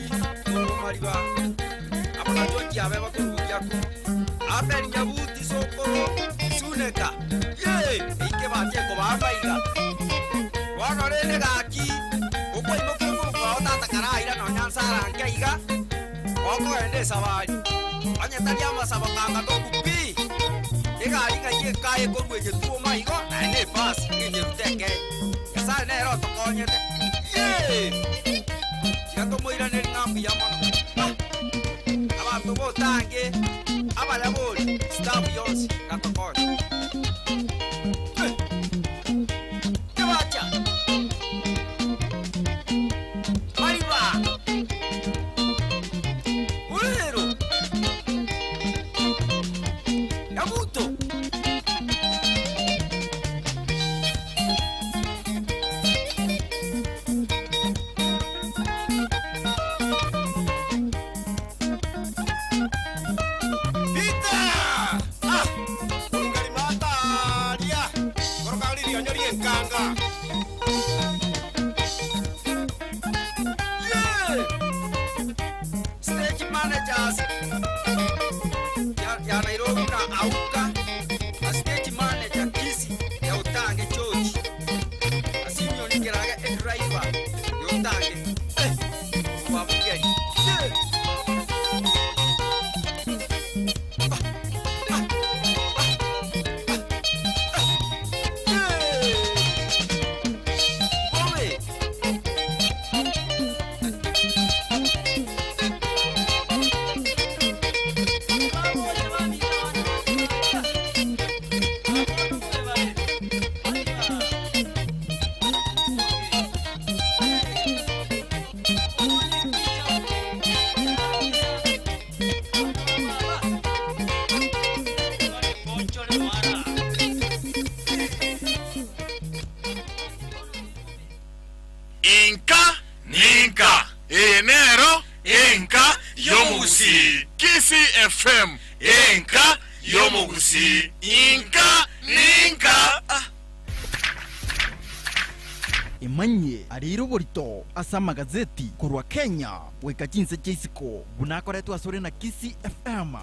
Nyabuti korwa Mariba, amo na George Abeba korwa Bogiaku, Abel Nyabuti sokoro Suneka, yee, eike bache kobaamba iga. Bono rende gaki, gokwaimokire korwa bwao tata karaira nonya nsara nke iga, gokogenda esabari, onye tari amasabo kanga toku pi, egari ng'ai ekae korwa eye tuoma igo naende ebasi ng'enyerute ekee. Nyasae nere otokonyete. Yee! Tiga tomoiranerie ng'a mbuya mono. Ah! Abanto botange, abaya bori, staff yonsi, gatokonye. Eh! Kebacha! Mariba! Urero! Nyabuto! Peter! Ah! Korwa mata aria, koroka ririonyo ri'enkanga. Yeah! Stage managers ya, ya Nairobi na Auka na stage manager Kisii ya Utange George na Simeon Kerage edriver ya Utange eh, Obabugeri yeah. Ah, ah, ah, ah, ah. Yeah. Bobe. Inka ninka, eye nero enka y'omogusii. Kisii FM, enka y'omogusii. Inka ninka. Emanyie areire oborito ase amagazeti korwa Kenya goika chinse chia isiko buna akoretwe asore na Kisii FM.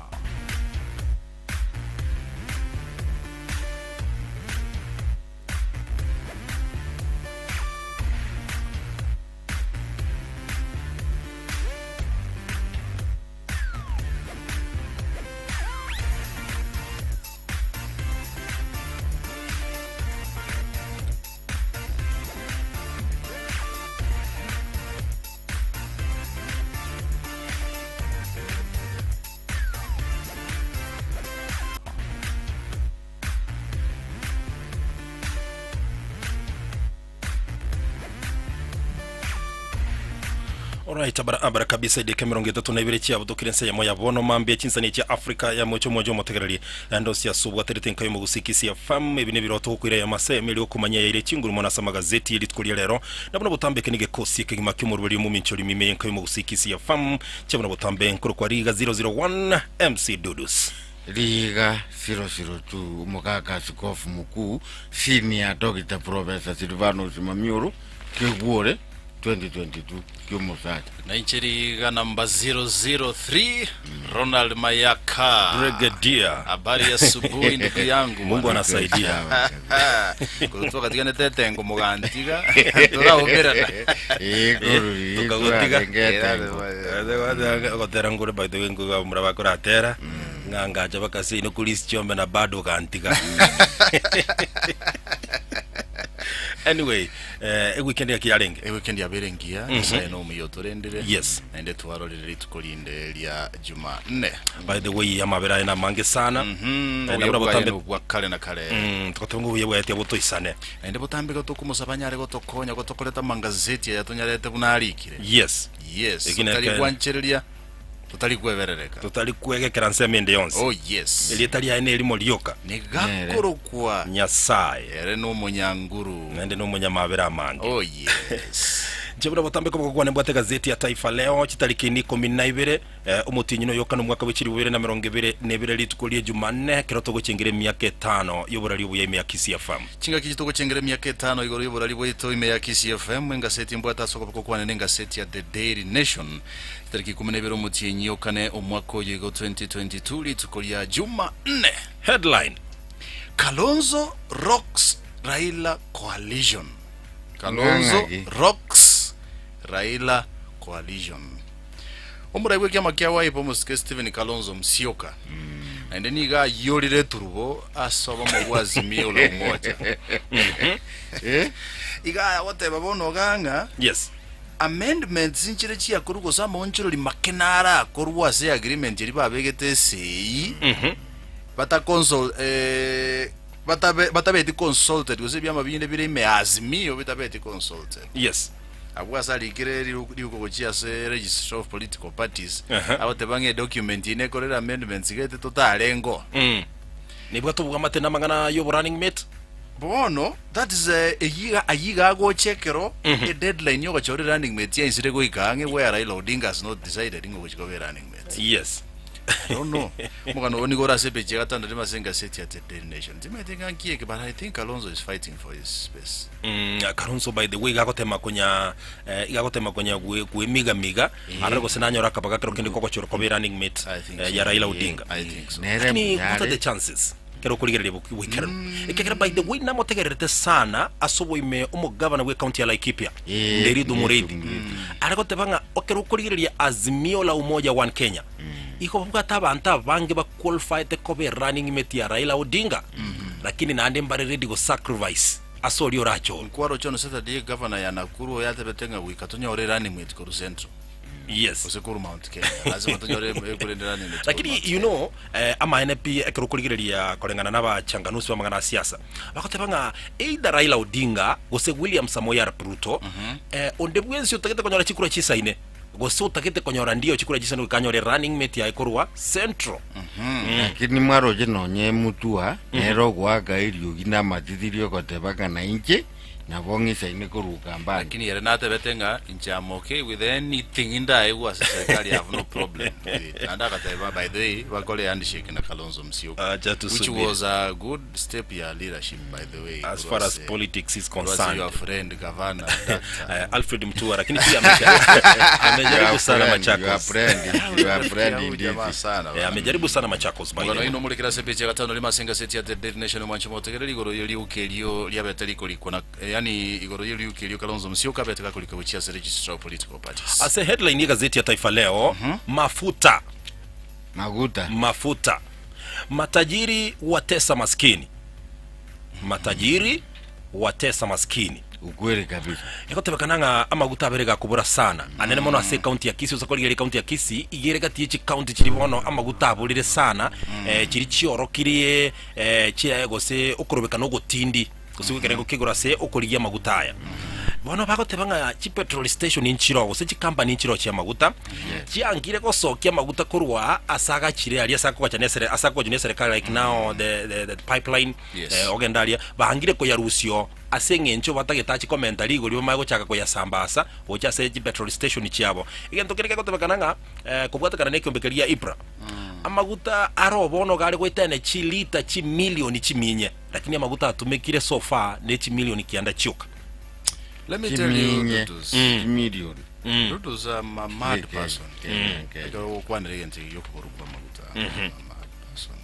Alright, abara abara kabisa edeka 32 chiabutokire ense yamo ya bono mambia chinsani chia Africa ya mocho mojo omotegereri endo sia subwaterete nkayo mogusiki sia fam ebi nebiroto gokwira ya mase emeri okomanya yaire chinguru mona ase amagazeti rituko ria rero nabona botambe eke nigekosi ekegima kiomorweri omominchori mime yenkayo mogusiki sia fam chiabona botambe nkoro kwa riga 001 MC Dudus Riga 002 Omogaka Askofu Mokuu Senior Doctor Professor Silvanus Mamioro Kegwore 2022 ki'omosacha. Na inche riga namba 003 Ronald Mayaka. Brigadier. Habari ya asubuhi ndugu yangu. Mungu anasaidia. Korwa twagatiganete etengo mogantiga toraumerana. Tukagotiga. Gotera ngure by the way nguga mura bakoratera ng'angacha bakasino kulisi chombe na bado gantiga. Anyway, eh, eweekend yaki yarenge. Eweekend yabere ngiya Nyasaye nomuya otorendire Yes. naende twarorire rituko rinde ria Jumanne. By the way, amabera aye namange sana. Mhm, Eh, obuya nabura bwaye botambe- nobwa kare na kare. Togoteba ng'a obuya bwaye tiabotoisane. Naende botambe gotokomosaba anyare gotokonya gotokoreta amangazeti aya tonyarete buna arikire. Yes. Yes, Eki totari neke- gwanchereria, totari kweberereka. Totari kwegekera nsemo ende yonsi. Oh yes. Erieta riaye nerimo rioka. Nigakorokwa Nyasaye. Ere nomonyanguru. Naende nomonyamabera amange. Oh yes. Inche buna botambe koboko kwane mbwate gazeti ya Taifa Leo chitariki ni ikomi na ibere eh, omotienyi noyoka nomwaka bwe chilifu bibere na emerongo ebere na ebere rituko rie Jumanne ekero togochengera emiaka etano y'oborari obuya ime ya Kisii FM. Chingaki chitogochengera emiaka etano igoro y'oborari bwaito ime ya Kisii FM, engaseti mbwate ase okoboko kwane nengaseti ya The Daily Nation. Chitariki ikomi na ibere omotienyi okane omwaka oyo igo 2022 rituko ria Jumanne. Headline. Kalonzo rocks Raila coalition. Kalonzo Ng'ang'aki. rocks Raila coalition. Omorai bw'ekiama kia Wiper omosike Stephen Kalonzo Musyoka naende nigo ayiorire eturubo ase obomo bwa Azimio la Umoja. Eh? Iga agoteba bono iga ng'a Yes. amendments nchire chiakorwa gose amaonchorori make narakorwa ase agreement eria babegete esegi bata consult eh, batabe batabeti consulted gose ebiama binde bire ime ya Azimio bitabeti consulted. Yes. Abwo ase arikire riru- riuko gochia ase Registrar of Political Parties Aha. agoteba ng'a edocument eye nekorere amendments gete totarengo. Mm. Nibwate obwamate namang'ana y'obo running mate? Bono that is eh, eyiga ayiga agocha ekero e deadline yogochora running mate yaisire goika ang'e where Raila Odinga has not decided ng'a ogochia koba running mate. Yes. I don't know. Omogano oyo nigo ore ase epeji ya gatandatu ime ase engaseti ya The Daily Nation. Timanyeti ng'a nki eke but I think Kalonzo is fighting for his space. Kalonzo by the way iga agotema konya eh, iga agotema konya gwe- gwemigamiga arore gose nanyore akabaga kero kende kogochora koba running mate I think eh, so. ya Raila Odinga. I think so. Nere Lakini what are the muyare. chances kero okorigereria boki- boikeranu ekiagera by the way namotegererete sana ase oboime omogavana bwe county ya Laikipia Eh, Nderitu Nderitu Mureithi Mureithi. are goteba ng'a ekero okorigereria Azimio la Umoja One Kenya igo babwate abanto abange ba qualified koba running mate ya Raila Odinga lakini naende mbare ready go sacrifice ase oria orachore. Nkwaroche on Saturday egavana ya Nakuru oyo atebete ng'a goika tonyore running mate korwa Central Yes. gose korwa Mount Kenya lazima tonyore ekorende running mate korwa Lakini Mount you Kenya. know eh, amaene pi ekero okorigereria koreng'ana na abachanganusi b'amang'ana a siasa bagoteba ng'a either Raila Odinga gose William Samoei Arap Ruto eh, onde bwensi otagete konyora chikura chisaine gose otagete konyora ndio chikura chisaine goika anyore running mate yaye korwa Central. Lakini mwaroche nonye emutua nere ogoaka eriogi na amatiti riogoteba ng'a nainche nabo ng'isaine korwa Ukambani. Lakini ere natebete ng'a inche am okay with anything indaegwe ase serikali I have no problem with it. Naende agateba by the way bakore handshake na Kalonzo Musyoka Acha which tusubiri. was a good step ya leadership by the way As korwa far as ase politics is korwa ase concerned. your friend Gavana Doctor Eh, Alfred Mutua lakini pia amesha- amejaribu Your sana friend, your Machakos. friend, your friend Huyu indeed. jamaa sana Eh, bana. amejaribu sana Machakos by the Omogano way. oino omorikire ase epeji ya gatano rimo ase engaseti ya The Daily Nation omwanche motegereri igoro ye riuka erio riabete rikorikwa na yani igoro ye riuka erio Kalonzo Musyoka abete gakorikwa gochia ase Registrar of Political Parties. Ase headline y'egazeti ya Taifa Leo, mafuta Maguta. mafuta matajiri watesa maskini matajiri watesa maskini Ukweli kabisa. egotebekana ng'a amaguta abere gakobora sana anene mono ase ekaunti ya Kisii ase korigereria ekaunti ya Kisii iga ere gati ye chikaunti chiri bono amaguta aborire sana eh, chiri chiorokirie eh, chia gose okorobekana ogotindi gose ekerengo kegoro ase okorigia amaguta aya bono bagoteba ng'a chipetrol station nchiro gose chikampani nchiro chia amaguta chiangire gosokia amaguta korwa ase agachire aria ase akogacha na esere ase akogochwa na eserekari like now the pipeline Yes. eh, ogenda aria bangire koyarusia ase eng'encho batagete achi komenta rigori bamanye gochaka koyasambasa gocha ase chipetrol station chiabo egento kere kegotebekana ng'a eh, kobwatekana na ekiombe keria Ibra amaguta aro bono gare goetana chilita chimilioni chiminye lakini amaguta atumekire so far ne chimilioni kianda chioka. Let me tell you, Chiminye. Dutus. Chimilioni. Dutus, I'm a mad Ke- person. ke- ke- Ekero gokwanera egento eke giokoborokwa amaguta. I'm a mad person.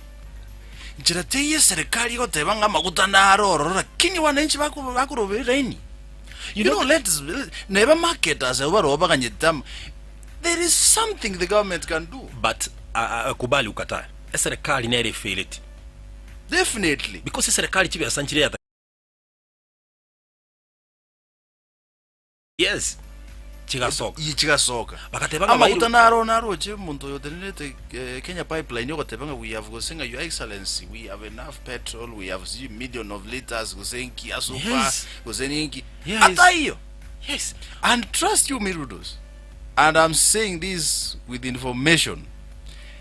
Nchera teiyo eserikari egoteba ng'a amaguta naro ororo lakini wananchi bako- bakorobera ini. You know, let's neba marketers abo baroo baganyete ama there is something the government can do. But uh, kubali ukatae eserikali nere efailete Definitely. because eserikali chibesa nchire yata yes chigasoka Ye chigasoka. bagateba ng'a Amaguta bairu naro naroche omonto oyo otenerete eh, Kenya Pipeline ogoteba ng'a we have gose ng'a your excellency we have enough petrol we have sijui million of liters gose nki asupa Yes. gose ninki Yes. ata iyo yes and trust you me Rudos and I'm saying this with information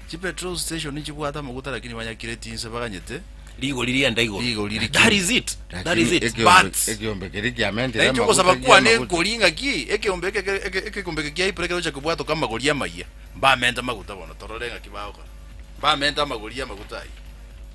chipetrol station nchibwate amaguta lakini banyakire tinse baganyete. Rigori rienda igoro. Rigori rikina. That is it. That is it. But- ekiombe keria kiamentire Nainche ogosaba amaguta kwane kiamaguta. nkori ng'aki ekeombe eke eke- ekekombe eke kia April keroche kobwatoka amagori amayia mbamente amaguta bono torore ng'aki bagokora mbamente amagori y'amaguta ayio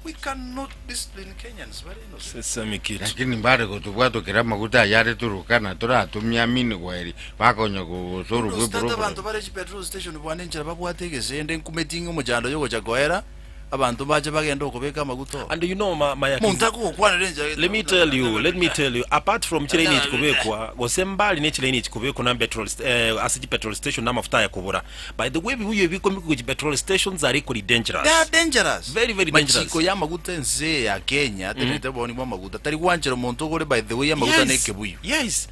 we cannot discipline Kenyans bare innocent. Sisemi kitu. Lakini mbare gotobwatokera amaguta aya are Turukana toratumie amini gwaeri bakonya gosorwa Rostata bw'eboroboro. abanto bare chipetrol station bwane enchera babwate egesende nkumeti ng'a omochando oyo ogocha koera Abanto mbache bagende okobeka amaguta oo. And you know ma, maya Omonto akogokwanera enchera Let me tell you, let me tell you, apart from chilaini echi kobekwa, gose mbali ne chilaini echi kobekwa na petrol st- eh, ase chi petrol station na amafuta aya kobora. By the way, ebibuyu ebi bikomikwa chi petrol stations are equally dangerous. They are dangerous. Very, very dangerous. Machiko y'amaguta ense ya Kenya atenerete oboni bw'amaguta tari gwanchera omonto ogore by the way amaguta Yes. na ekebuyu. Yes.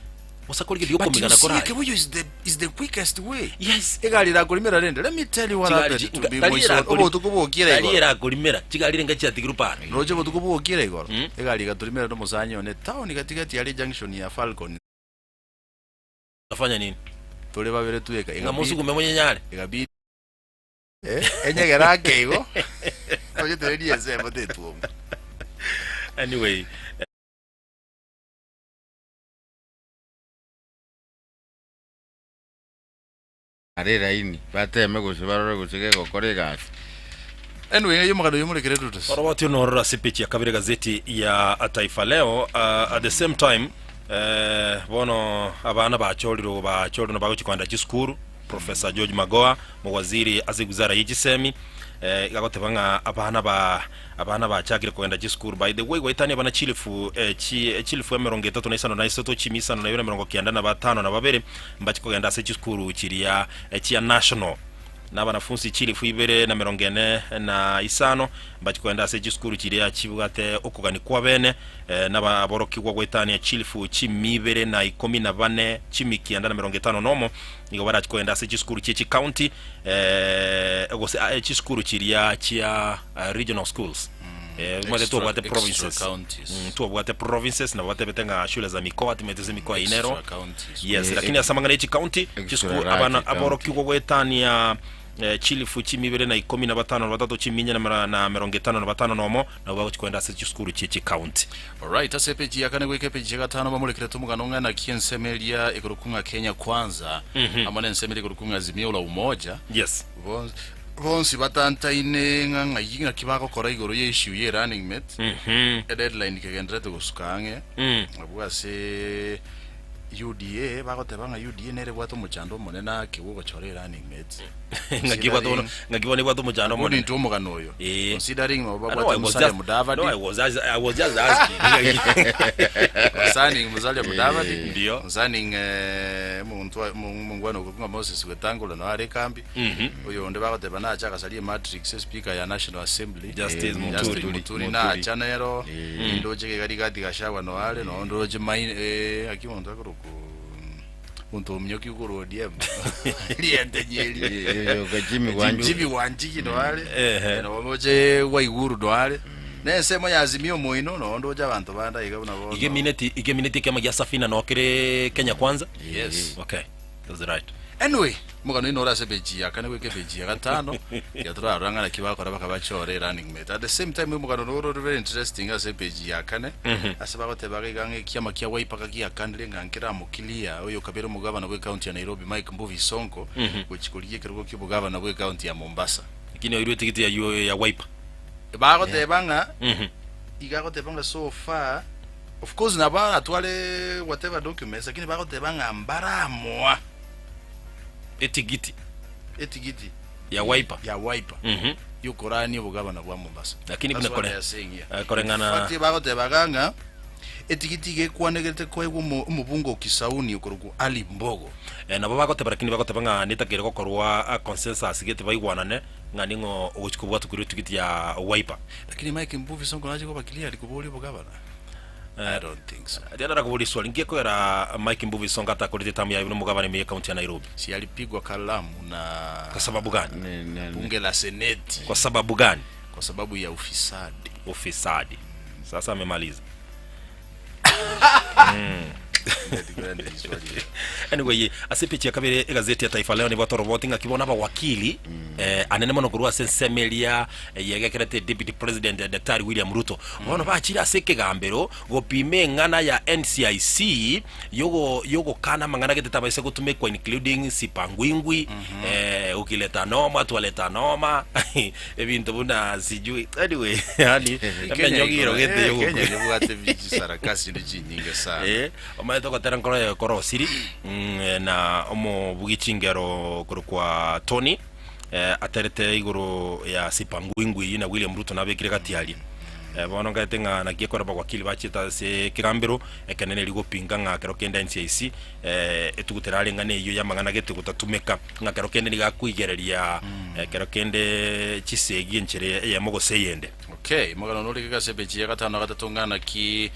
Gose korigereria But you okomigana see, koraye. ekebuyu is the, is the quickest way. Yes. Egari erakorimera rende. Let me tell you what Chigari happened chi- to nga- me tari moiso. erakori- Obotuko bwokire tari igoro. erakorimera chigari renga chiatigirwe paro Roche obotuko bwokire igoro. Egari egatorimera nomosani one town gatigati are junction ya Falcon. Nafanya nini Tore babere tweka. ng'a mosugume monyenyare Egabidi eh enyegera ake igo. Toyetererie ensemo tetwoma. Anyway, Are eraini, bateme gose barore gose gegokora egasi. Anyway, ng'ai omogano oyo morekere Dudes. Oroboti onororo ase peji ya kabere gazeti ya Taifa Leo. At the same time eh, bono abana bachorirwe bachorirwe bagochi koenda chisukuru Professor George Magoha mowaziri ase wizara ye chisemi eh, igagoteba ng'a abana ba abana bachakire kogenda chisukuru by the way goetania abana chilifu eh, chi, eh, chilifu emerongo etato na isano na isato chimi isano na ibere emerongo kianda na batano na babere mbachi kogenda ase chisukuru chiria eh, chia national na abanafunsi chilifu ibere na emerongo ene na isano mbachi kogenda ase chisukuru chiria chibwate okogani kwabene eh, na aborokigwa goetania chilifu chimi ibere na ikomi na bane chimi kianda na emerongo etano nomo Nigo barache kogenda ase chisukuru chie chicounty eh, gose ah, chisukuru chiria chia ah, regional schools eh, omanyete Extra- twabwate extra provinces counties. Mm, twabwate provinces nabo batebete ng'a shule za mikoa timete ase emikoa inero Extra counties. yes Eh, lakini ase amang'ana ya chicounty Extra chisukuru large abana county. aborokigwa goetania eh, chilifu chimibere na ikomi na batano na batato chiminya na mera- na merongo etano na batano nomo nabo bagochi kogenda ase chisukuru chie chicounty Alright, ase epeji ya kane goika epeji ya gatano bamorekerete omogano ng'a naki ensemo eria ekorokwa ng'a Kenya Kwanza amo nensemo eria ekorokwa ng'a Azimio la Umoja yes bonsi bonsi batantaine ng'a ng'ai ng'aki bagokora igoro ye issue ye running mate Mhm. edeadline kegenderete gosuka ang'e Mm. abwo ase UDA bagoteba ng'a UDA nere ebwate omochando omonene ake bw'ogochora e-running mate. Ng'aki ebwate bono ng'aki bono ebwate omochando According omonene to omogano oyo, Eh. considering nabo Ah, no, babwate I was Musalia just, Mudavadi, no, I was just, I was just asking. concerning Musalia Mudavadi, Ndio. concerning eh, omonto wa- omo- omongwana okwo ng'a Moses Wetangula nao are ekambi, oyo onde bagoteba nache agasaria ematrix espeaker ya National Assembly, Justice Eh, Muturi. Justin Muturi Muturi. nacha nero, Eh. ndoche iga Rigathi Gachagua nao are, nao ndoche Maina, eh, aki omonto akorokwa Omonto ominyoki korwa ODM riente nyeri Yoka Jimmy Wanjigi. Jimmy Wanjigi noare Ehe. noboche Waiguru noare na ensemo ya Azimio moino nondo ndoche abanto bande iga buna bono Igemineti igemineti ekiama gia Safina nokere Kenya Kwanza. Yes. Okay. That's right. Anyway, omogano oino ore ase epeji ya kane goika epeji ya gatano, tiga torarora ng'a naki bakora bakabachora erunning mate. At the same time omogano noro ore very interesting ase epeji ya kane, ase bagoteba iga ng'a ekiama kia Wiper gagiakanire ng'a nkeramokilia oyo okabere omogabana bw'ecounty ya Nairobi Mike Mbuvi Sonko gochia korigia ekerogo ki'obogabana bw'ecounty ya Mombasa. Lakini oirwe etigiti ya ya Wiper. Bagoteba ng'a iga agoteba ng'a so far Of course nabo aratware whatever documents lakini bagoteba ng'a mbaramoa Etigiti etigiti ya Wiper. ya Wiper Mhm. yokorania obogabana bwa Mombasa. Lakini That's buna what kore they are saying here. eh, koreng'ana In fact bagotebaga ng'a etigiti iga ekwanegerete koegwa omo- omobunge o Kisauni okorokwa Ali Mbogo. Eh, nabo bagoteba lakini bagoteba ng'a netakeire gokorwa ah, consensus gete baigwanane ng'a ning'o ogochi kobwatwa korwa etigiti ya Wiper. Lakini Mike Mbuvi Sonko nache koba cleared koboria obogabana? I don't think so. Riria narakoboria swali, nki gekogera Mike Mbuvi Sonko atakorete etamu yaye buna omogabane ime ye county ya Nairobi? Si alipigwa kalamu na Kwa sababu gani? Ne- ne- ne- bunge la seneti Kwa sababu gani? kwa sababu ya ufisadi. Ufisadi. Sasa amemaliza. Ndeti swali. Anyway, ase epeji ya kabere egazeti ya Taifa Leo nigo toroboti ng'aki bono abawakili anene mono korwa ase ensemo eria yegekerete Deputy President Daktari William Ruto bono bachire ase ekegambero gopima eng'ana ya NCIC yogo yogokana amang'ana gete tabaisa gotumekwa including sipangwingwi ukileta noma twaleta noma ebinto buna sijui anyway yani emenyogiro gete Kenya yogokwa nebwate chisarakasi chinde chinyinge sana. Omanyete ogotera nkoro yaye korosiri na omobugi chingero korokwa Tony aterete igoro ya Sipangwingwi eyio na William Ruto nabekire gati aria. Bono nkaete ng'a naki ekero abawakili bachiete ase ekegambero ekenene erio gopinga ng'a kero kende NCIC etugutera are ng'a neyio y'amang'ana gete gotatumeka ng'a kero kende nigo akoigereria kero kende chisegi enchera eyemo gose eyende. Okay, omogano nore iga ase epeji ya gatano na gatato ng'a naki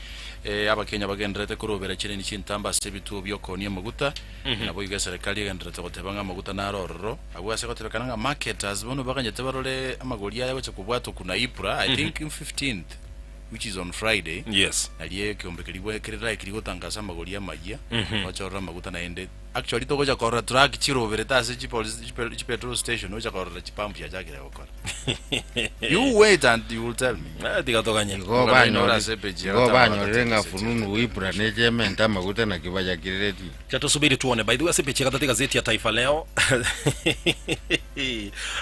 Abakenya bagendererete korobera chilaini chintambe ase ebituo bi'okoonia amaguta, naboigo eserekari egendererete goteba ng'a amaguta naro ororo. Agwo ase gotebekana ng'a marketers bono baganyete barore amagori aya gocha kobwatwa kuna Ibra, I think 15th which is on Friday, Yes. nario ekeombe keria gwe kere likely gotangasa amagori amayia, gocha orore amaguta naende. Actually togocha korora truck chiroberete ase chipolice chipe chipetrol station ocha korora chipump chiachakire gokora. You wait and you will tell me. Eh, tiga toganye. Igo Omogano banyore ore ase epeji ya igo gatano banyorire gatatu ng'a gazeti ya fununu Taifa Ibra nechemente amaguta naki bayakireretie. Cha tusubiri tuone. By the way, ase epeji ya gatatu egazeti ya Taifa Leo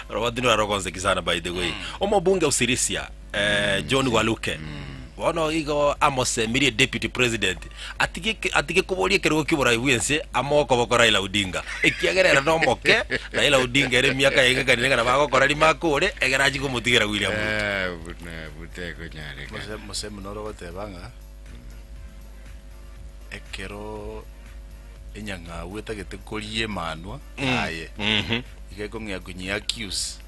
Robert norarogonseki sana by the way. Omobunge o Sirisia eh, John Waluke bono igo amosemirie deputy president atige atige koboria ekerogo ki'oborai bw'ense amo okoboko Raila Odinga ekiagera ere nomoke Raila Odinga ere emiaka yaigekanirie ng'a nabo agokora rimaka ore egere achie komotigera William Ruto. Eh, buna butekonyareka. Mose mose noro ogoteba ng'a ekero enyang'au etagete koria emanwa yaye iga ekong'ea konyia accuse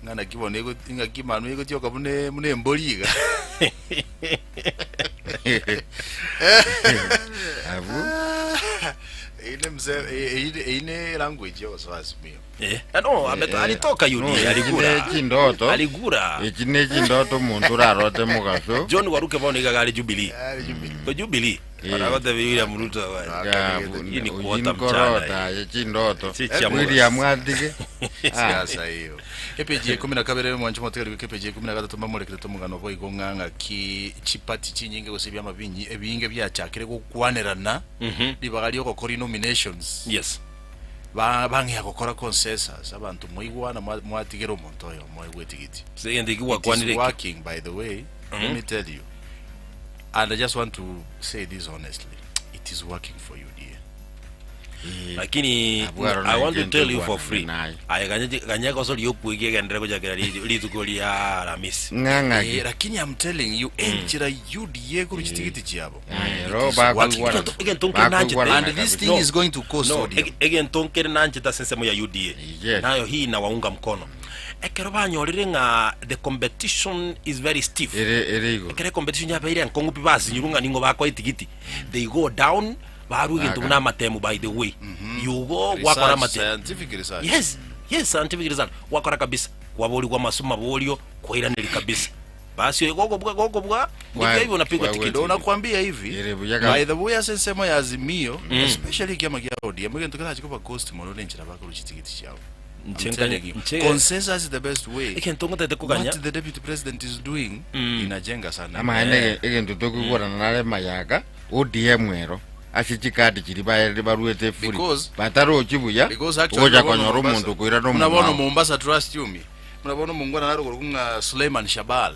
Ng'a naki bono ego ing'aki emanwa egotioka buna buna embori iga. Abwo Eyio ne mse eyio eyio ne language yogosoa Azimio. Eh, no, ame- Eh, eh, alitoka no, UDA echi aligura ne chindoto aligura echi ne chindoto omonto orarote mogaso John Waruke bono iga gare Jubilee Ari Jubilee. ko Jubilee Eh. Aragotebia William Ruto bwana. Ya, Hii ni bu- kuota oyinkorota mchana aye chindoto Si chia William atige Ah, Siasa hiyo. Epeji ya ikumi na kabere mwancho motigari goika epeji ya ikumi na gatato mbamorekerete omogano boigo ng'a ng'aki chipati chinyinge gose ebiama binyi ebinge biachakire gokwanerana ribaga ri'ogokora nominations Yes. ba bang'ea gokora consensus abanto mwaigwana mwa- mwatigera omonto oyomo oegwe etigiti. Se egento eki It is gwakwanire eke. working by the way, let me tell you. And I just want to say this honestly, it is working for UDA. Lakini Abwo aro I want to nainche tell you for ntobwanane free. naye. Aye ganya ganya gosoria okwegia egenderere gochakera ri- rituko ria Aramisi. ng'ang'aki Eh, lakini I'm telling you, enchera UDA korwa chitigiti chiabo. Aye, It ro is bakoigwana. working. Egento nkere nanchete. Bakoigwana And this kabisa. thing No. is going to cost No, ODM. ege- egento nkere nanchete ase ensemo ya UDA. Yes. Nayo hii nawaunga mkono. Ekero banyorire ng'a the competition is very stiff. Ere ere igoro. Ekero ecompetition yabeire enkong'u pi basinyirwe ng'a ning'o bakoa etigiti, they go down barwa egento Baga. buna amatemu by the way. You go gwakora Research, amatemu. scientific research. Yes, yes, scientific result. Gwakora kabisa. Kwaborigwa amaso maborio, kwairaneri kabisa. Basi oyo gokobua gokobua, Kwa- ndivyo hivyo unapigwa kwa tikiti. Ndio nakwambia hivi Ere buya by kabisa. the way ase ensemo ya Azimio especially ekiama kia ODM egento kerache koba cost mono nenchera bakorwa chitigiti chiabo. I'm Nche telling you. nche- Consensus is the best way. Egento ngotete koganya. What the deputy president is doing inajenga sana. Amaene egento tokoigorana nare mayaka ODM ero ase chikadi chiria baerire baruete efuri Because- batarochi buya Because actually ogocha bono konyora Mombasa- omonto okoirana Buna bono omomao Mombasa trust you me. Buna bono omongwana nare okorokwa ng'a Suleiman Shabal.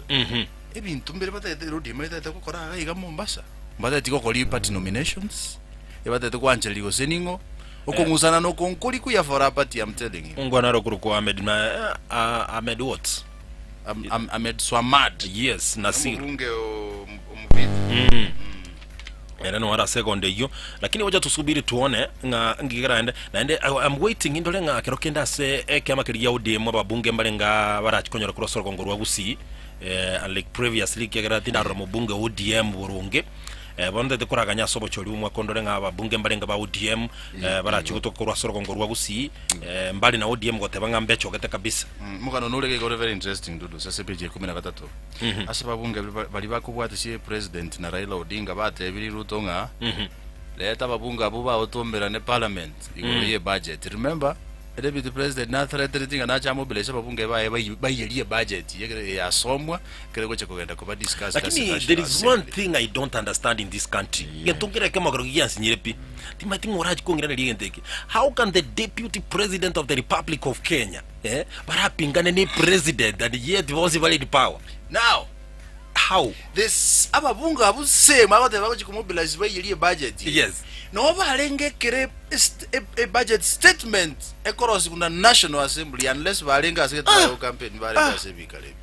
Ebinto mbere batagete ODM etagete gokora iga iga Mombasa. Mbatageti gokora party nominations. Ebatagete gwanchereria gose ning'o. Okong'usana nokonkori kuya for a party I'm telling you. Ongwana aro korokwa Ahmed na eh, ah, Ahmed what? Am, am, Ahmed Swamad. Yes, Nasir. Omobunge o omobiti. Ere no ara second eyio lakini wacha tusubiri tuone ng'a ngigera ende naende I- I'm waiting indore ng'a kero kende ase ekiama keria gia ODM ababunge mbare nga barachikonyora korwa ase orogongo rwa Gusii eh, unlike previously ekiagera tindarora mobunge o ODM boronge Eh, bono ntete koraganya ase obochori bw'omwaka ondore ng'a ababunge mbarenge ba ODM eh, barachie gotoka korwa ase orogongo rwa Gusii eh, mbari na ODM goteba ng'a mbechogete kabisa. Omogano nore iga ore very interesting Dudu ase page ya ikomi na gatato. Ase ababunge baria baria bakobwatesie president na Raila Odinga batebirie Ruto ng'a. Reta ababunge abwo bagotomerane parliament igoro ye budget. Remember, Deputy President nathreateneti ng'a nache amobilize ababunge baye bai- baiyerie ebudget eye ekero eyasomwa ekero egocha kogenda koba discussed ase Lakini National there is one Assembly. thing I don't understand in this country. Gento nkere ekemo ekero giansinyire pi. Timanyeti ng'a orachi kong'iraneria egento eke. How can the deputy president of the Republic of Kenya eh, barapingane ne president and yet bonsi bare in power? Now, How? this ababunge abwo same agoteba bagochi komobilize baiyerie ebudget eye. Yes. Nabo barenge ekere est- e- e budget statement ekorosigwa na National Assembly unless barenge ase getware campaign barenge ase ebikaro ebi.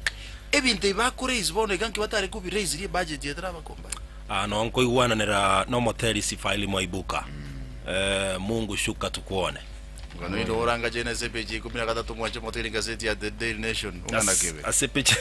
Ebinto ebi bakoraise bono iga nki batare kobiraise ria ebudget eye terabakombaini. Ah, no nkoigwananera nomoterisi Faili Mwaibuka. Eh, Mungu shuka tukuone. Ngano inde oranga chene ase epeji ya ikomi na gatato mwanche motere engaseti ya The Daily Nation ong'ana As- kebe. ase peji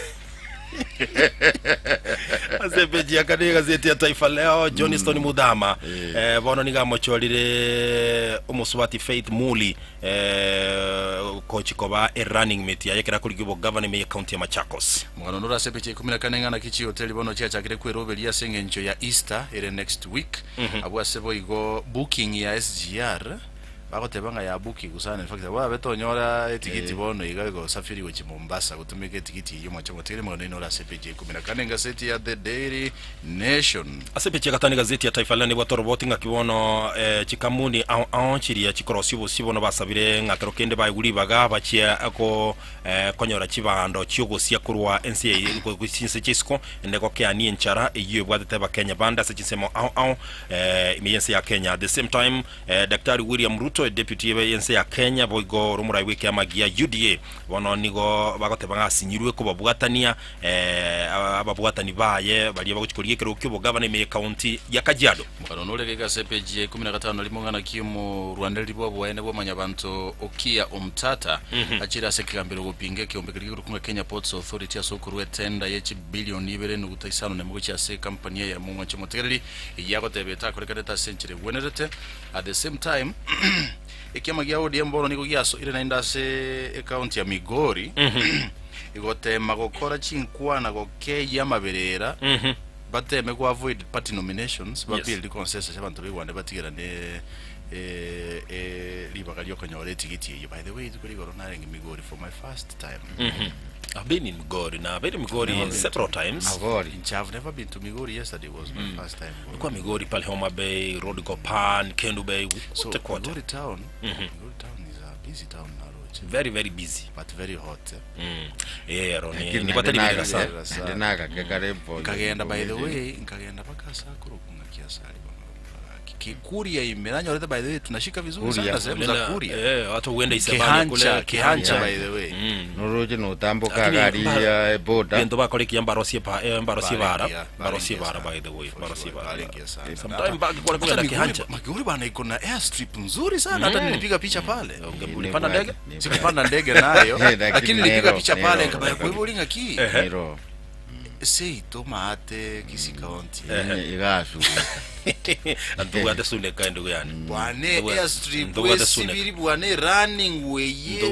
ase peji ya kane egazeti ya Taifa Leo Johnston Muthama eh, bono niga amochorire omosubati Faith Muli eh, kochi koba e running mate yaye ekero akorigia obogavana ime ye county ya Machakos. Omogano nore ase epeji ya ikomi na kane ng'a naki chihoteli bono chiachakire kweroberia ase eng'encho ya Easter ere next week. Abwo ase boigo booking ya SGR Bagoteba ng'a yabukigu sana in fact abwo abe tonyora etigiti bono iga egosafiri gochia Mombasa gotumeka etigiti eyio moche motigere mono inore ase epeji ya ikomi na kane engaseti ya The Daily Nation. Ase epeji ya gatano egazeti ya Taifa Leo nebwate oroboti ng'aki bono chikamuni ao ao chiria chikorosia obosie bono basabire ng'a kero kende baegwe ribaga bachie ko konyora chibando chiogosia korwa ense ya chinse chia isiko ende gokeania enchara eyio ebwatete abakenya bande ase chinsemo ao ao ime y'ense ya Kenya. At the same time Daktari William Ruto, Deputy y'ense ya Kenya, boigo ore omorai bw'ekiama gia UDA, bono nigo bagoteba ng'a asinyirwe kobabwatania ababwatani baye baria bagochia korigia ekerogo ki'obogavana ime y'ecounty ya Kajiado. Omogano nore gaiga ase epeji ya ikomi na gatano na rimo ng'a naki omorwanereri bw'oboene bwa Mwanyabanto Okiya Omtata achire ase ekegambero gopinga ekeombe keria gekorokwa ng'a Kenya Ports Authority ase okorua etenda ye chibilioni ibere enuguta isano na emo gochia ase ekampani eyemo ng'wanche omotegereri Eyio agoteba etakorekanete ase enchera egwenerete. At the same time, ekiama gia ODM bono nigo giasoire naende ase ecounty ya Migori igotema gokora chinkwana gokeyia amaberera bateme go avoid party nominations ba build consensus abanto baigwane batigerane eh, eh, ribaga riokonyora etigiti eyio. By the way, rituko rigoro narenge Migori for my first time. I've been in Migori na been in Migori several times. Magori. Inche I've never been to Migori yesterday was my first time going. Kwa Migori pale Homa Bay, Road Gopan, Kendu Bay, So kote kote. Migori town, Migori town is a busy town Naroche, Very very busy. but very hot. Eh? Eh, ro ni Lakini ni kwatari nande bila naga- sana. nande nagake kare mboyo. Nkagenda by the way, nkagenda paka sakuru kungakiasari Kikuria ime nanyorete by the way tunashika vizuri Kuria. sana sehemu za Unaenda- Kuria. Eh, watu huenda Isebania kule Kihancha, Kihancha Yeah. by the way. Noroche notamboka Lakini gari ya eboda. Gento bakora ekiya mbarosie pa eh, mbarosie bara Barengia, mbarosie barengia bara sana. by the way For mbarosie sure, bara barengia sana. sometime back kwa Hata kwenda Migori- Kihancha Migori bana iko na airstrip nzuri sana hata nilipiga picha pale. Ulipanda ndege? Sikupanda ndege nayo Eh, lakini lakini nilipiga Nero, picha pale Nero, nikabaya Nero. kwa hivyo ki Nero. seito maate Kisii County Igasu. Ntubwate suneka ndugu yani bwane airstrip Ntubwate suneka. wesibiri bwane running weye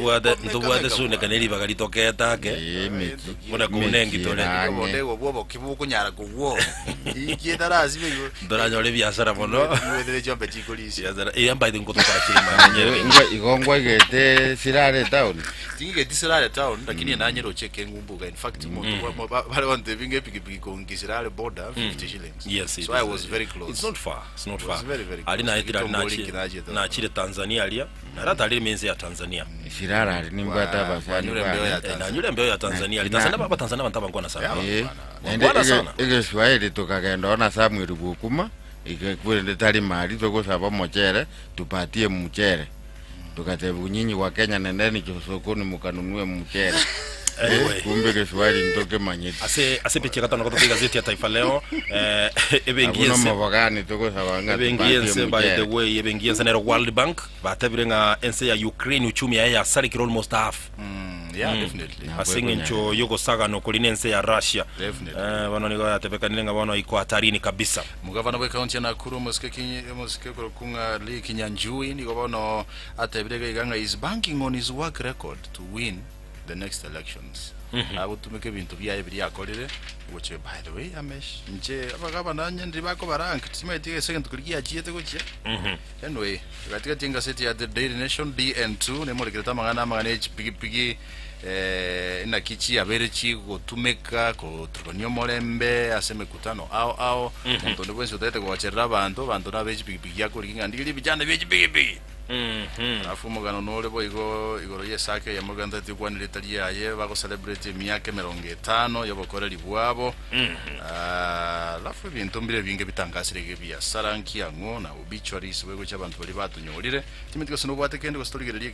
Ntubwate suneka neribaga ritoketake Eh, meki. Buna kounengi tore. Meki bondego bwobo kibukunyara kugwo ikietharasibe Ndoranyora ebiasara mono wethere chombe chikorisia biasara eyamba ite ngotokora chirima Ingwe igongwa igete sirare town. tingigeti sirare town lakini nanyera ocheke ngumbuka in fact muntu bale wantebinga epikipiki kongi sirare border 50 shillings Yes, it so i is. was very close It's not far. It's not It was far. very, very Ali close. naetire ali Kitomboli nachire kinache nachire Tanzania alia. Naratarire menze ya Tanzania. Sirare ari nimbwata abasani Wanyure mbeo ya bane. Eh, Tanzania. nanyure mbeo ya Tanzania. Ali Na- Tanzania baba Tanzania bantu bangwana sana. Eh, Wangwana naende sana. egeswahili tukagenda ona Samuel Bukuma igekwende tari mali tugusaba muchere tupatie muchere tukateba nyinyi wa Kenya nendeni sokoni mukanunue muchere Anyway. kumbe Kiswahili ntukimanyite Ase ase picha gatano gotoka igazeti ya Taifa Leo eh ebengi abuno ense mubagani tugusaba ng'a ebengi tupatie ense by the muchere way ebengi ense nero World Bank batebire ng'a ense ya Ukraine uchumi yaye yasarikire almost half Yeah, definitely. ase eng'encho yogosagana okori na ense ya Russia Definitely. eh bono nigo yatebekanire ng'a bono iko hatarini kabisa Mugavana bwe county ya Nakuru Mosike Kinyi Mosike Korokunga Lee Kinyanjui nigo bono atebire iga ng'a is banking on his work record to win. the next elections. Agotumeka ebinto biaye biria akorire gochia by the way Amesh inche abagabana onye ndiri bakobarank timaeti gese egento keria giachiete gochia. Anyway, gati-gati engaseti ya The Daily Nation DN2 nemorekerete amang'ana amang'ana ye chipigipigi eh, inaki chiabeire chigotumeka koturukania omorembe ase emekutano ao ao. Omonto onde bwensi otagete gocherera abanto, abanto nabe chipigipigi akorigi ng'a ndigerie ebichanda bie chipigipigi. Alafu omogano nore boigo igoro y'esaka eyemo egento okwanire etari yaye bagocelebrate emiaka emerongo etano y'obokoreri bwabo. Ah, alafu ebinto mbire ebinge bitangasire iga ebiasara nkiang'o na obituaries boigo chia abanto baria batonyorire. Timanyeti gose nobwate kende gose torigererie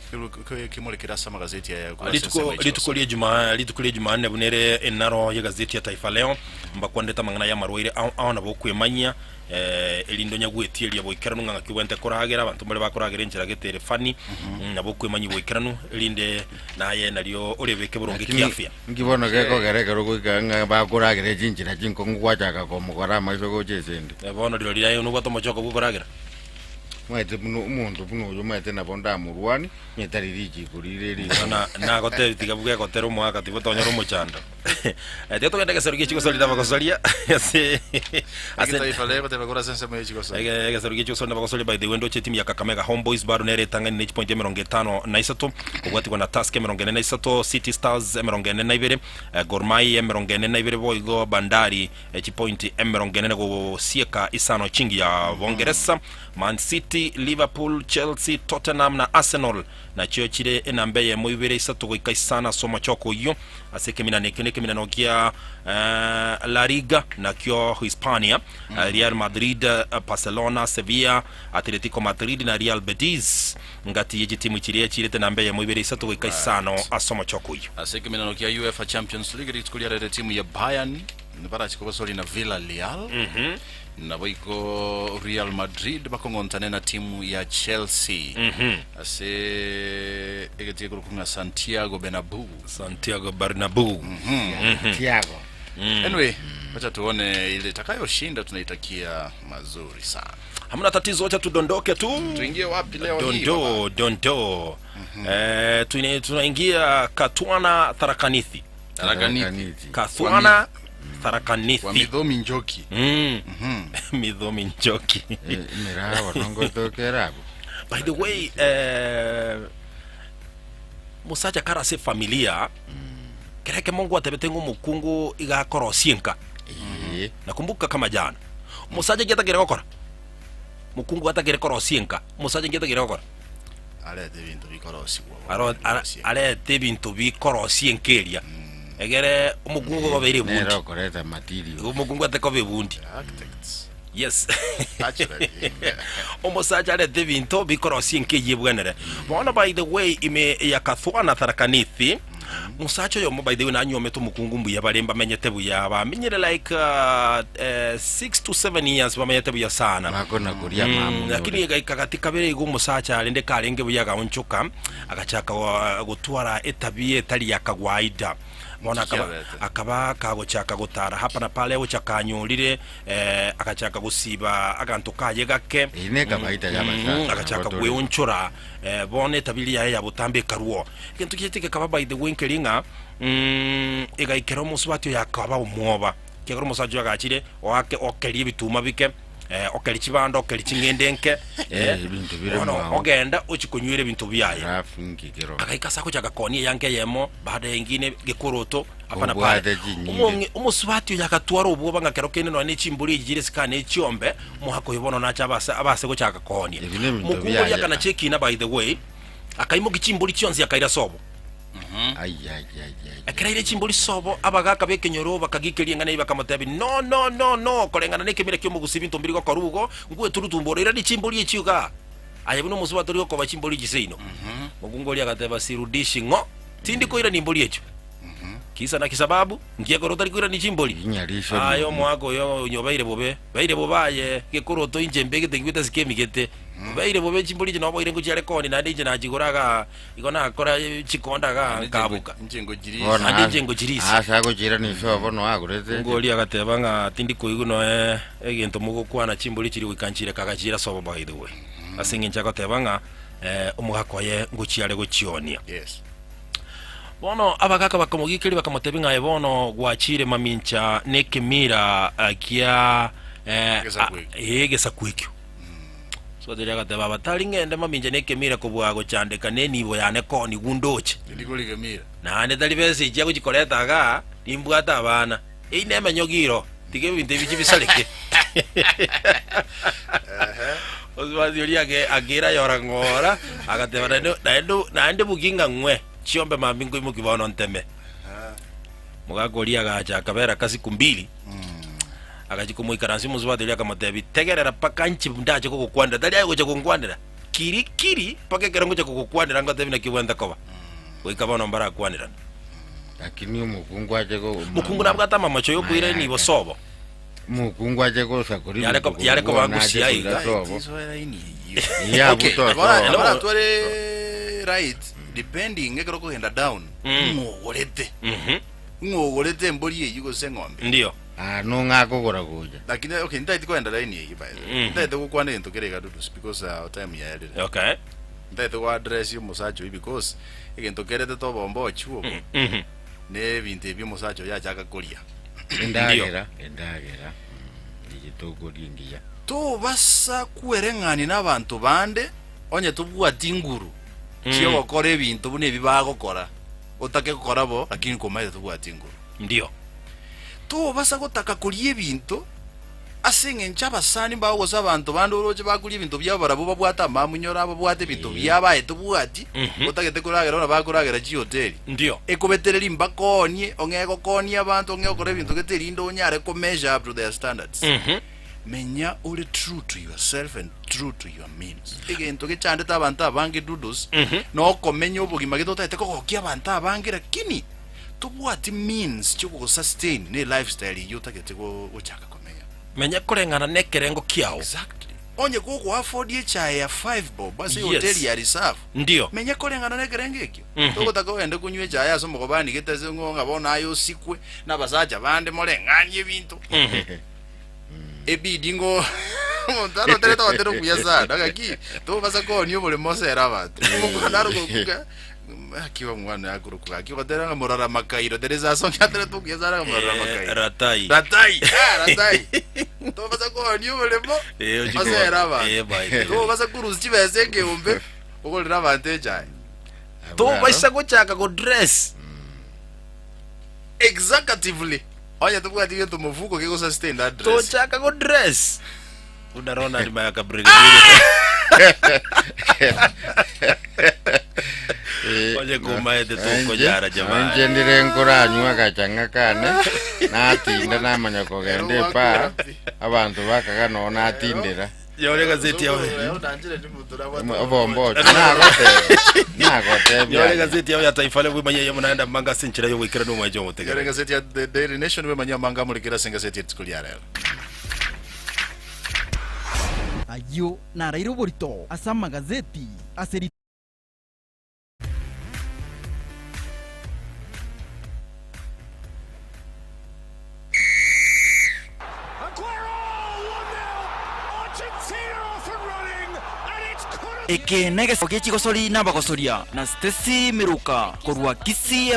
ekemore kere ase amagazeti aya korwa ase Rituko ensemo ya rituko Chiroso. ria Ijumaa rituko ria Jumanne buna ere enaro y'egazeti ya Taifa Leo mbakwanderete amang'ana y'amarwaire ao ao nabo okwemanyia eh, erinde onya gwetieria boikeranu ng'a ng'aki obwenerete koragera abanto mbare bakoragera enchera gete ere funny mm, nabo okwemanyia boikeranu erinde naye nario orebeke boronge Lakini kiafya. nki bono gekogera ekero goika ng'a bakoragera chinchera chinkong'u gwachaka komogora amaiso gocha esende. Eh, bono rirorio aye nobwate omochoko bw'okoragera. Omanyete buna omonto buna oyo omanyete nabo ndamorwanie, onye tari richiko rire rigiya. Na nagotebi tiga bwegotera omwaka tibotonyora omochando. Eh, tiga togende egesero gie chigosoria nabagosoria ase ase Taifa Leo goteba korwa ase ensemo ye chigosoria. Ege- egesero gie chigosoria nabagosoria by the way ndoche etimu ya Kakamega Homeboys bado nere etang'ani ne chipointi emerongo etano na isato kobwatigwa na Tusker emerongo ene na isato City Stars emerongo ene na ibere eh, Gor Mahia emerongo ene na ibere boigo Bandari Chipointi emerongo ene na gosieka isano chingiya Bongeresa, Man City, Liverpool, Chelsea, Tottenham na Arsenal nachio chire enamba eyemo ibere isato goika isano ase omochoko oyio. Ase ekeminano ekio nekeminano gia La Liga nakio Hispania, Real Madrid, Barcelona, Sevilla, Atletico Madrid na Real Betis ngati ye chitimu chiria chirete namba eyemo ibere isato goika isano ase omochoko oyio. Ase ekeminano kia UEFA Champions League rituko ria rero etimu ya Bayern Nibarachie kobasoria na Villarreal, naboigo Real Madrid bakong'ontane na timu ya Chelsea ase egetii ekorokwa ng'a Santiago Bernabeu. Santiago Bernabeu. Tiago. Anyway, wacha tuone ile itakayoshinda, tunaitakia mazuri sana. Hamna tatizo, wacha tudondoke tu. Tuingie wapi leo hii baba? Dondo, dondo. Eh, tunaingia Katwana Tharakanithi. Tharakanithi. Tharakanithi. Kathwana Wa Tharakanithi. Mithomi Njoki. Mithomi Njoki. Eh, emerabo nongotokera abwo. By the way, eh, musacha kara ase familia kera ekemo ngwatebete ng'a omokungu iga akorosia enka. Ee. Nakumbuka kama jana. Omosacha nki atagere gokora? Mokungu atagere korosia enka. Omosacha nki atagere gokora? Arete ebinto bikorosigwa. Aro- ara- arete ebinto bikorosia enka eria egere omokungu obeire Nere ebundi okoreta material. omokungu ate koba ebundi Architects. yes Naturally. omosacha arete ebinto bikorosia enka eyio ebwenere bono by the way ime ya Kathwana Tharaka-Nithi mosacha oyomo by the way nanyuomete omokungu mbuya bare mbamenyete buya bamenyire like 6 to 7 years bamenyete buya sana Bakona koria mama Lakini egaika gati kabere igo omosacha arende karenge buya agaonchoka agachaka gotwara etabia etari ya kawaida bono akaba Chiabete. akaba kagochaka gotara hapa na pale gocha kanyorire eh, agachaka gosiba aganto kaye gake Eye ne kawaida ya abasacha Agachaka nabo tore. gweonchora eh, bono etabiri yaye ya botambe ekaruo egento kiaete gekaba by the way nkeri ng'a egaikera omosubati oyo akaba omwoba Ekiagera omosacha oyo agachire oake okerie ebituma bike, eh, okerie chibando, okerie ching'ende enke, Eh, ebinto bire bono mwao. ogenda ochie konywera ebinto biaye. Alafu nkikero. Agaika ase agochaka koonia eyanka eyemo baada ya engine gekoroto hapa na pale. Obwate chinyinge. Omong'i omosubati oyo agatwara obwoba ng'a kero kende nonya ne chimbori echi chire sika ne chiombe, omogaka oyo bono nache abase abase gochaka koonia. Ebi nebinto Mokungu oria biaye. akanacha ekina by the way, akaimokia chimbori chionsi akaira sobo. Ai, ai, ai, ai. Ekero aire chimbori sobo, abagaaka b'ekenyoro bakagikeria eng'ana eyio bakamotebia, No, no, no, no, koreng'ana nekemira ki'omogusi ebinto mbiri gokorwa igo, ngweturutumba oroiranie chimbori echio igaa. Aye buna omosubati tori gokoba chimbori echi seino. Mokungu oria agateba, Sirudishi ng'o, tindi koirania imbori echio. Kisa na kisababu, nki ekero otari koirania chimbori? Rinyariso Aye riomo. omoaka oyo onye obeire bobe, beire bobe aye, gekoroto inche mbegete ngwete sikemigete. Obeire bobe chimbori echi noboire ngochiare koonia naende inche nachigora igaa. Igo nakora chikonda igaa nkaboka. Inche ngochirisia. Bono Ande inche ngochirisia. ase agochira niso bono agorete. Mungu oria agateba ng'a tindi koigwa noe egento mogokwana chimbori chiri goika nchire kagachira sobo by the way. Ase eng'encho agoteba ng'a eh, omogaka oye ngochia are gochionia. Yes. Bono abagaka bakamogikeria bakamotebia ng'a aye bono gwachire mamincha nekemira kia Egesaku ekio. eh, egesaku ekio. Soteri agateba, Aba tari ng'ende mamincha nekemira kobua gochandeka nenibo yane koonigwa ndoche. Tindi korigemira. Naende tari besa echi agochia koreta igaa, nimbwate abana. Eyio nemenyogi iro, tiga ebinto ebi chibisareke. Osubati oria ake- akeira yora ng'ora, agateba naende naende naende bugia ng'a ng'we, chiombe mambia nkoimokia bono nteme. Mogaka oria agacha akabera ka siku mbili, agachia komoikaransia omosubati oria akamotebia, tegerera mpaka inche ndache kogokwanera, tari aye ogocha gonkwanera, kiri kiri mpaka ekero ngocha kogokwanera ngotebie naki obwenerete koba. Goika bono mbarakwanerane. Lakini omokungu ache go Mokungu nabwate amamocho yokoira enibo sobo. Omokungu ache gosa kori Yare ko- yare koba ngusia iga. sobo. Tisoe line eyio. Iya Okay, buto nabora sobo. nabora tware right depending ekero okogenda down Mm. ng'ogorete Mhm. ng'ogorete embori eyio gose eng'ombe Ndio. Ah, nong'a akogora gocha. lakini okay ntaeti kogenda line eyio by the way Mhm. ntaete gokwana egento kere iga dudus because uh, time yaerire Okay. ntaete go address omosacha oyio because egento kerete obomba ochiwo obo Mhm. na ebinto ebio omosacha oyo achaka koria Endagera, endagera. Mm, eye tokoria engiya. Tobasa kwereng'ania nabanto bande onye tobwati nguru chiogokora ebinto buna ebi bagokora, otake gokora bo lakini komaete tobwati nguru. Ndio. Tobasa gotaka koria ebinto ase eng'encho abasani mbao gose abanto bande oroche bakoria ebinto biabo barabwo babwate amamunyoro ababwate ebinto biabo aye tobwati, otagete koragera buna bakoragera chihoteli. Ndio. Ekobetereria mbakoonie, ong'e gokoonia abanto, ong'e gokora ebinto gete erinde onyare ko measure up to their standards. Menya ore true to yourself and true to your means. Egento gechandete abanto abange Dudus, nokomenya obogima gete otagete kogokia abanto abange lakini tobwati means chiogogosustain ne lifestyle eyio otagete gochaka komenya. Menya koreng'ana nekerengo kiao. Exactly. Onye gogo afford echae ya 5 bob ase Yes. ehoteli ya reserve, Ndio. menya koreng'ana nekerengo ekio. Togotaka ogende konywa echae ase omogobani gete ase ng'o ng'a bono aye osikwe nabasacha bande moreng'anie ebinto. Ebidi ng'o omonto aroterete ogotera okuya sana gaki tobasa koonia oboremo osere abanto. Omokwana arogokuga Gaki omwana akorokwa gaki ogotera ng'a morara makairo there is a song yaterete okuya sana ng'a morara Eh, makairo. Ratai. Ratai, ah, ratai. Tobasa koonia oboremo Eh, ochiko- osere abanto. Eh, by the way. Tobasa korusia chibesa ekeombe ogorere abanto echae. Tobaisa gochaka godress. Executively. Onye tobwati gento mofuko gego sustain that dress. Tochaka godress. Buna Ronald Mayaka Brigadier. Onye komaete tokonyara jamani. Inche ndire nkoranywa agachang'a kane natinda namanya kogenda epaa abanto bakaga noo natindera Yore gazeti yawe. Obombocho nagotebia nagotebia Yore gazeti yawe ya Taifa Leo bwemanye yamo naenda manga ase enchera y'ogoikera n'omwancho Yore omotegereri. gazeti ya The Daily Nation bwemanye amanga amorikere ase engazeti ya rituko ria rero. Ayio naraire oborito ase amagazeti ase rituko. Eke negesaku gie chigosori nabagosoria, na Stacy Miruka korwa Kisii.